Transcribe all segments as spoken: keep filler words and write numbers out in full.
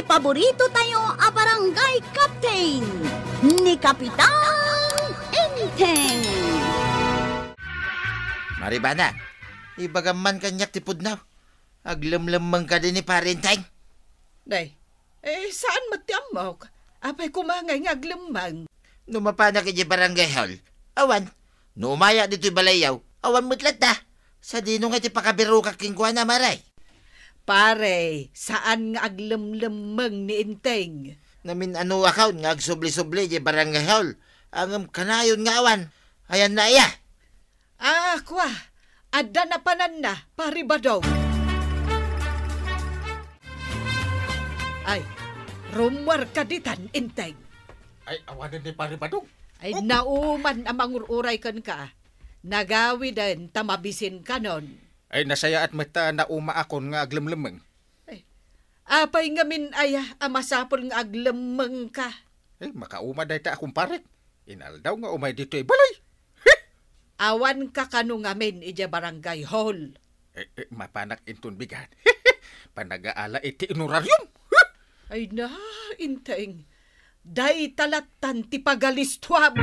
Paborito tayo a barangay captain, ni Kapitan Enteng. Maribana, ibagam man kaniak ti pudno. Aglemlemmeng kadi ni Pare Enteng? Day, eh, saan met ti ammok? Apay koma ngay nga aglemmeng? No mapanak idiay barangay hall, awan. No umayak ditoy balayyo, awan met latta. Sadino nga ti pakabirokak kenkuana, Mare? Pare, saan nga aglemlemmeng ni Enteng? Namin-anoakon nga agsubli-subli idiay barangay hall. Ngem kanayon nga awan. Ayanna aya? Ah, kua, adda napananna, Pare Badong. Ay, rummuarka ditan, Enteng. Ay, awanen ni Pare Badong. Ay, oh, nauman a mangur-uray kenka. Nagawiden ta mabisinkanon. Ay, nasayaat met ta naumaakon nga aglemlemmeng. Ay, apay ngamin aya a masapul nga aglemmengka? Eh, makauma dayta a kumparek. Inaldaw nga umay ditoy balay. Awanka kano ngamin idiay barangay hall? Eh, eh, mapanak inton bigat. Panagaala iti honorarium. Ay na, Enteng. Dayta lattan ti pagalistuam.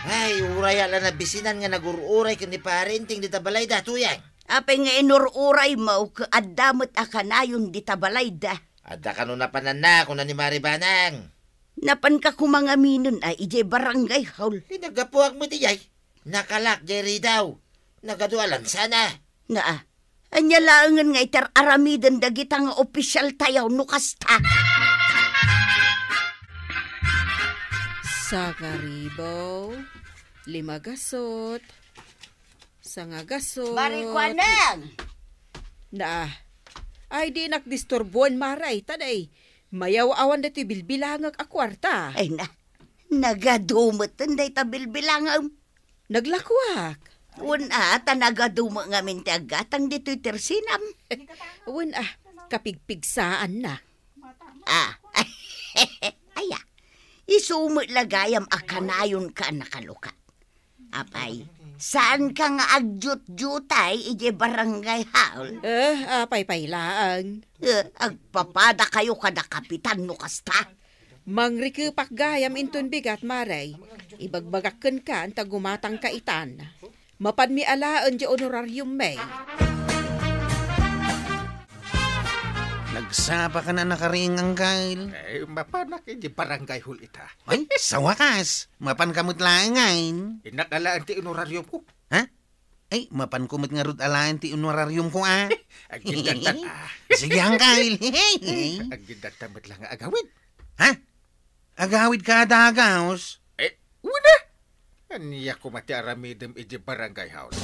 Ay, uray a la nabisinan nga nagur-uray ken ni Pare Enteng dita balayda, Tuyang. Apay nga inur-uraymo ket adda met a kanayon dita balayda? Adda kano napananna, kuna ni Mare Banang. Napanka koma ngaminen a idiay barangay hall? Di naggapuak met idiay. Nakalak diay ridaw. Nagadu a lansana. Naa, ania laengen nga iter-aramiden dagita nga opisyaltayo no kasta? Sangaribaw, lima gasot, sanga gasot. Mari Kuanang! Naa. Ay, dinak disturboen, Mare, ta day, mayaw-awan daytoy bilbilangek a kuarta. Ay na, nagadu metten dayta bilbilangem. Naglakuak. Wen a, ta nagadu met ngamin ti aggatang ditoy tersinam. Wen a, kapigpigsaanna. Ah, aya, isu met la gayam a kanayonka a nakalukat. Apay, saanka nga agjutjutay idiay barangay hall? Eh, apay pay laeng? Eh, agpapadakayo kada kapitan no kasta? Mangrikepak gayam inton bigat, Mare. Ibagbagak kenka anta gumatangka itan. Mapanmi alaen diay honorariummi. Nagsapa ka na nakariing, Angkel? Eh, mapanak idiay barangay hall ita. Ay, sa wakas, mapan ka met laeng, ay. Innak alaen ti honorariumko. Ha? Ay, mapanko met ngarud alaen ti honorariumko, a. Agindatan, a. Sige, Angkel. Agindatan met la nga agawid. Ha? Agawidka a dagus? Eh, wen a. Ania koma ti aramidem idiay barangay hall?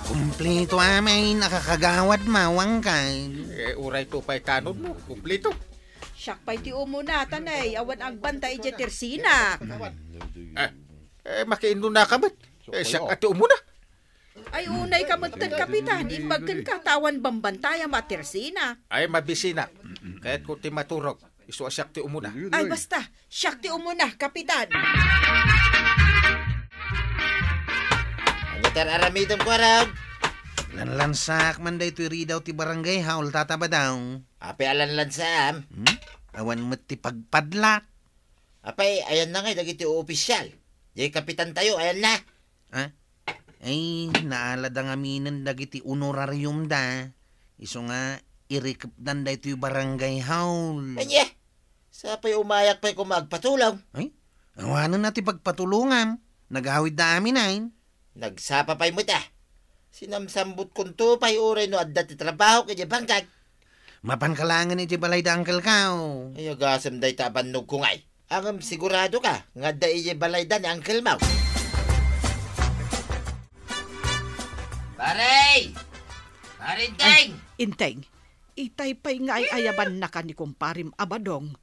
Kumplito amin a kakagawad, Angkel. Eh, uray to pay tanodmo, kumplito. Siak pay ti umuna, ta nay, awan agbantay idiay tersinak. Eh, eh, makiinno na ka met. Eh, siak a ti umuna. Ay, unay ka metten, Kapitan. Imbag kenka ta awan bambantayam a tersina. Ay, mabisina. Kayatko ti maturog. Isu a siak ti umuna. Ay, basta. Siak ti umuna, Kapitan. Ania ti ar-aramidem, Kuarog? Lanlansak man daytoy ridaw ti barangay hall, Tata Badong. Apay a lanlansaam? Hmm? Awan met ti pagpadlak. Apay, ayanna ngay dagiti opisyal? Diay kapitantayo, ayanna? Ha? Ay, naalada ngaminen dagiti honorariumda. Isu nga, irikepdan daytoy barangay hall. Ania? Sapay umayak pay koma agpatulong? Ay, awanen a ti pagpatulongam. Nagawidda amin, ay. Nagsapa pay met a. Sinamsambutkonto pay uray no adda ti trabahok idiay bangkag. Mapanka laengen idiay balayda, Uncle Kao. Ay, agasem dayta a bannogko ngay. Ngem siguradoka nga adda idiay balayda ni Uncle Mau? Pare! Pare Enteng! Ay, Enteng, itay pay nga ay-ayabannaka ni kumparem a Badong.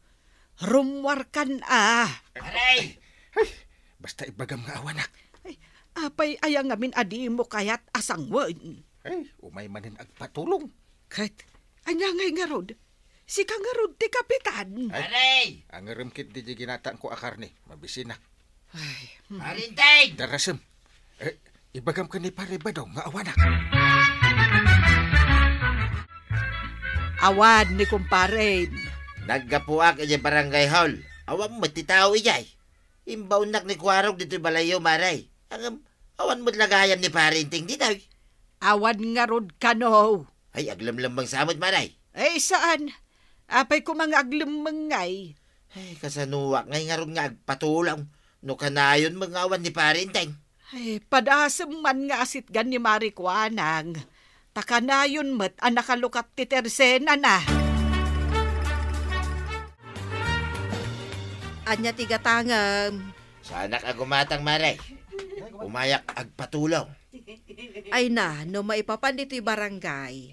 Rummuarkan a. Aray! Ay, basta ibagam nga awanak. Ay, apay aya ngamin a dimo kayat a sanguen? Ay, umay manen agpatulong. Ket, ania ngay ngarud? Sika ngarud ti kapitan. Ay, aray! Angerem ketdi diay ginataangko a karne, mabisinak. Ay, hmm. Pare Enteng! Darasem. Eh, Ibagam ken ni Pare Badong nga awanak. Awan ni kumparem. Naggapuak idiay barangay hall. Awan met ti tao idiay. Imbaonnak ni Kuarog ditoy balayyo, Mare. Ngem, awan met la gayam ni Pare Enteng ditoy. Awan ngarud kano. Ay, aglemmeng sa met, Mare. Ay, saan. Apay koma nga aglemmeng ngay? Ay, kasanoak ngay ngarud nga agpatulong no kanayon met nga awan ni Pare Enteng? Ay, padasem man nga asitgan ni Mare Kuanang. Ta kanayon met a nakalukat ti tersenana. Ania ti gatangem? Saanak a gumatang, Mare. Umayak agpatulong. Ay na, no maipapan ditoy barangay,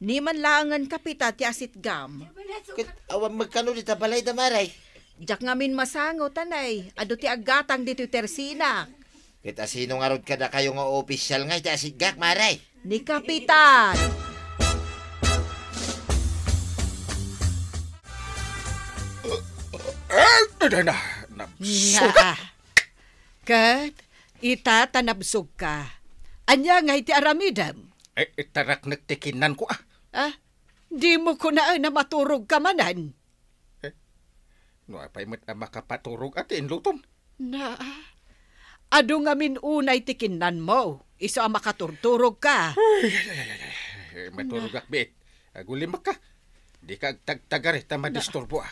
ni man laengen kapitan ti asitgam. Ket awan met kano dita balayda, Mare. Diak ngamin masango, tanay, adu ti aggatang ditoy tersina. Ket asino ngarud kadakayo nga opisyal nga iti asitgak, Mare? Ni Kapitan. Eh, dada na, nabsukat. Nga. Ket ita ta nabsugka. Ania ngay ti aramidem? Eh, itaraknek ti kinnanko, ah. Ah, dimo kunaen a maturogka manen? Eh, no apay met a makapaturog a ti inlutom? Na, adu ngamin unay ti kinnanmo, isu a makaturturogka. Ay, ay, ay, ay, ay. Eh, maturogak biit. Agulimakka. Dika agtagtagari ta madisturboak.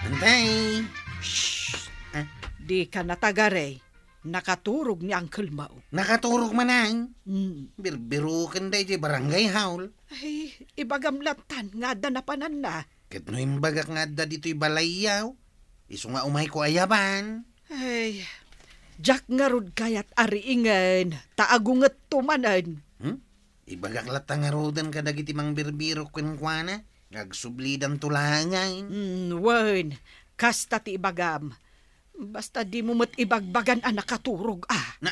Antay. Shh. Ah. Dika natagari. Nakaturog ni Uncle Mao. Nakaturog manen? Mm. Birbiroken da iti barangay hall. Ay, ibagam lattan nga adda napananna. Ket no imbagak nga adda ditoy balayyo, isu nga umayko ayaban. Ay, diak ngarud kayat a riingen, ta agungetto manen. Hmm? Ibagak latta ngaruden kadagiti mangbirbirok kenkuana nga agsublidanto laengen. Mm, wen, kasta ti ibagam. Basta dimo met ibagbagan a nakaturog, ah. Na,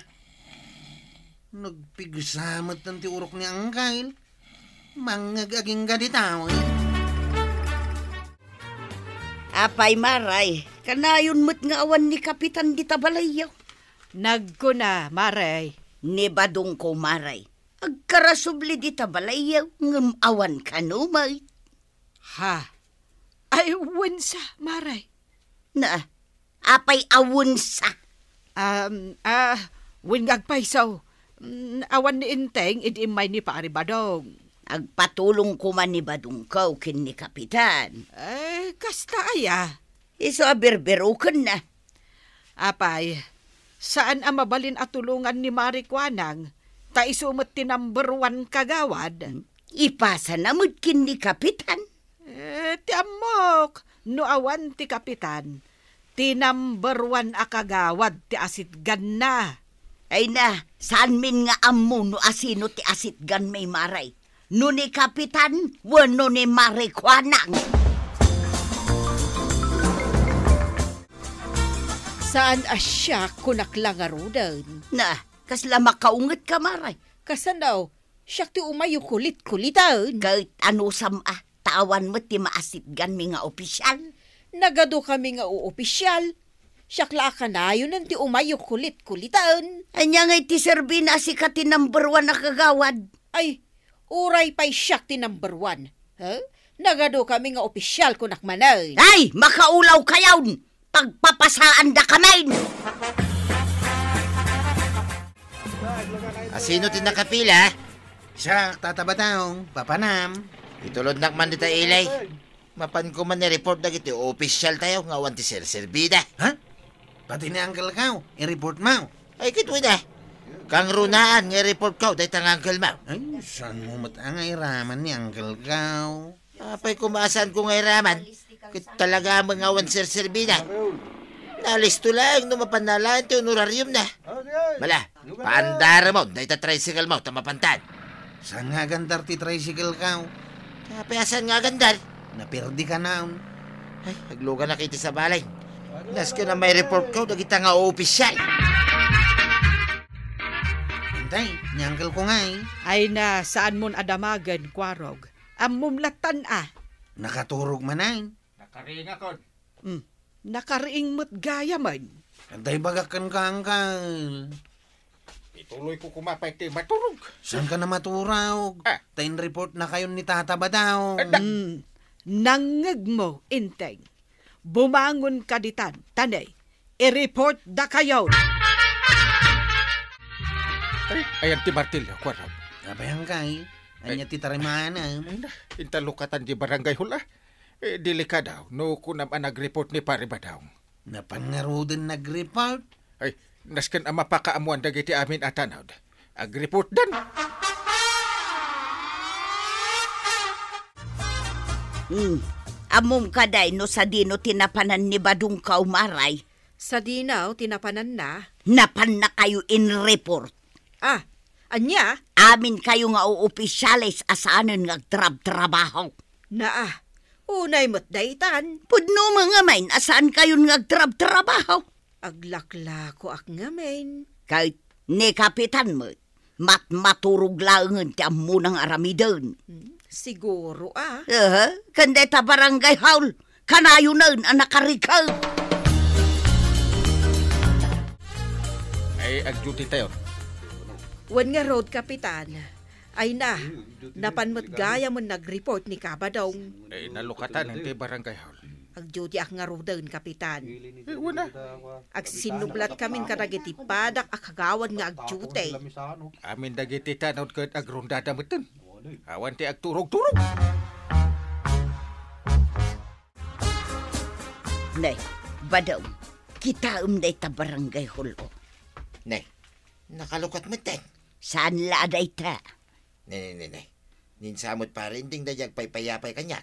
nagpigsa met ti urok ni Angkel. Mangngeg agingga dita, eh. Apay, Maray, kanayon met nga awan ni Kapitan dita balayyo? Nagkuna, Maray. Ni Badongko, Maray. Agkarasubli dita balayyo, ngem awan kano met. Ha? Ay, wensa, Maray. Na, apay a wensa? Um, ah, wen nga agpayso. Mm, awan ni Enteng idi immay ni Pari Badong. Agpatulong koma ni Badongko ken ni Kapitan. Eh, kasta aya? Isu a birbirokenna. Apay, saan a mabalin a tulongan ni Mari Kuanang, ta isu met ti number one kagawad. Ipasana met ken ni Kapitan. Eh, ti ammok, no awan ti Kapitan, ti number one a kagawad ti asitganna. Ay na, saanmin nga ammo no asino ti asitganmi, Maray. No ni Kapitan wenno ni Mari Kuanang. Saan a siak, kunak la ngaruden. Na, kasla makaungetka, Maray. Kasano? Siak ti umayo kulit-kuliten. Ket anusam a, ta awan met ti maasitganmi nga opisyal. Nagadu kami nga uopisyal. Siak la a kanayonen ti umayo kulit-kuliten. Ania ngay ti serbina a sika ti number one a kagawad? Ay, uray pay siak ti number one. He? Nagadu kami nga opisyal, kunak manen. Ay, makaulaw kayon! Pagpapasaandakamin! Asino ti nakapila? Siak, Tata Batang, papanam. Itulodnak man dita, Ilay. Mapanko man i-report dagiti opisyaltayo nga awan ti serserbida. Ha? Pati ni Uncle Kao, i-report mo? Ay, ket wen a. Kangrunaan nga i-report ko dayta nga Uncle mo. Ay, saanmo met a nga iraman ni Uncle Kao? Apay, koma saanko nga iraman? Ket talaga met nga awan serserbida. Nalisto laeng no mapan laeng ti honorariumna. Bala, paandaramon dayta tricycle mo ta mapantan. Saan nga agandar ti tricycle, Kao? Apay a saan nga agandar? Naperdikanaon. Ay, agluganak iti sabali. Nasken a mai-report ko dagita nga opisyal. Intay, ni Uncle ko ngay. Ay na, saanmon a damagen, Kuarog. Ammom lattan a. Nakaturog manen. Nakaringakon. Hmm. Nakariing met gayamen. Adda ibagak kenka, Angkel. Ituloyko koma pay ti maturog. Saanka a maturog? Ah. Ta in-report na kayon ni Tata Badaw. Adda. Hmm. Nangngegmo, Enteng. Bumangonka ditan, ta ne, i-report dakayon. Ay, ayan ti martilyo, kuarog. Apay, Angkel? Ania ti tarimaanam? Ay, na, intalukatan di barangay hall, ah. Eh, delikado, no kunam a nag-report ni Pare Badong. Napan ngaruden nag-report? Ay, nasken a mapakaammoan dagiti amin a tanod. Ag-report dan. Hmm. Ammom kadi no sadino ti napanan ni Badong, Umaray? Sadino ti napananna? Napannakayo in-report. Ah, ania? Aminkayo nga opisyales a saanen nga agtrabtrabaho. Naa, unay met daytan. Pudno met ngamin a saankayon nga agtrabtrabaho. Aglaklakoak ngamin. Ket ni Kapitan met, matmaturog laengen ti ammona nga aramiden. Hmm, siguro, ah. Aha, ken dayta barangay hall, kanayonen a nakarikek. Ay, ag-duty tayo. Wen ngarud, Kapitan. Ay na, napan met gayam a nag-report ni Kabadong. Ay, nalukatan ti barangay hall. Ag-duty ak ngaruden, Kapitan. Eh, wen a. Agsinnublat kamin kadagiti padak a kagawad nga ag-duty. Amin dagiti tanod ket agrondada metten. Awan ti agturog-turog. Ne, Badong, kitaem dayta barangay hall-o. Ne, nakalukat metten. Saan la a dayta? Ne, ne, ne, ne. Ni Insa met, pare, Enteng, daydi agpaypayapay kaniak.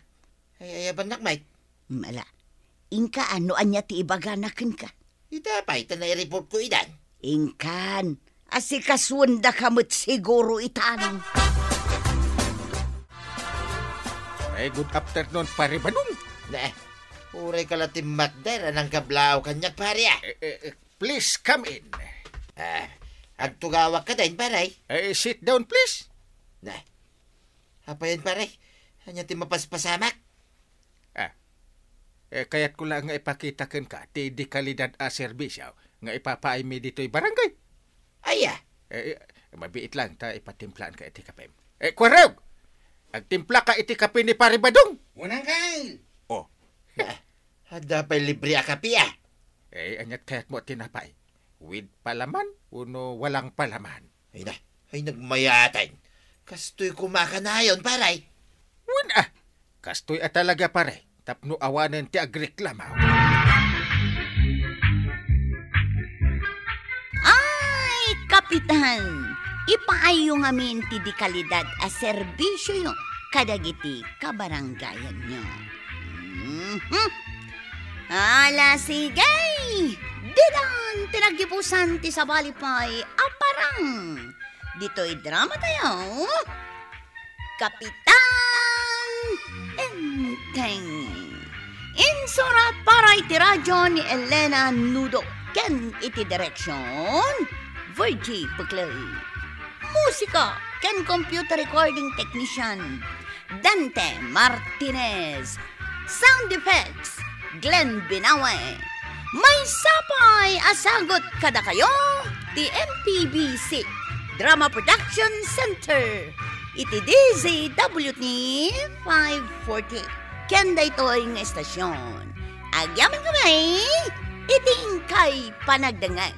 Ay, ayabannak met. Mala. Inka, no ania ti ibagana kenka? Ita pay, ta nai-report ko idan. Inkan, asikasuendaka met siguro itan. Ay, good afternoon, Pare Badong. Ne, uray ka la timmakder a nangkablaaw kaniak, pare, ah. Eh, eh, eh, please come in. Ah, agtugawak kadi, pare. Eh, sit down, please. Ne. Apayen, pare? Ania ti mapaspasamak? Ah. Eh, kayatko la nga ipakita kenka ti dekalidad a serbisio nga ipapaaymi ditoy barangay. Aya? Eh, eh, mabiit lang ta ipatimplaan ka iti kapem. Eh, kuarog! Agtimpla ka iti kape ni Pare Badong! Unang kail! Oh. Ah, adda pay libre a kape, ah. Eh, aniat kayatmo a tinapay? With palaman wenno walang palaman? Ay na, ay nagmayatan. Kastoy koma kanayon, pare. Wen a, kastoy a talaga, pare, tapno awanen ti agreklamo. Ay, Kapitan, ipaayyo ngamin ti dekalidad a serbisioyo kadagiti kabarangayanyo. Mhm. Ala, sige! Didan ti naggibusan ti sabali pay a parang ditoy drama tayo, Kapitan Enteng. Insurat para iti radyo ni Elena Nudo ken iti direksyon, Virgie Puclay. Musika ken computer recording technician, Dante Martinez. Sound effects, Glenn Binawe. Maysa pay a sagut kadakayo ti M P B C Drama Production Center iti D Z W T five forty. Ken daytoy nga estasyon, agyamankami iti inkay panagdengngeg.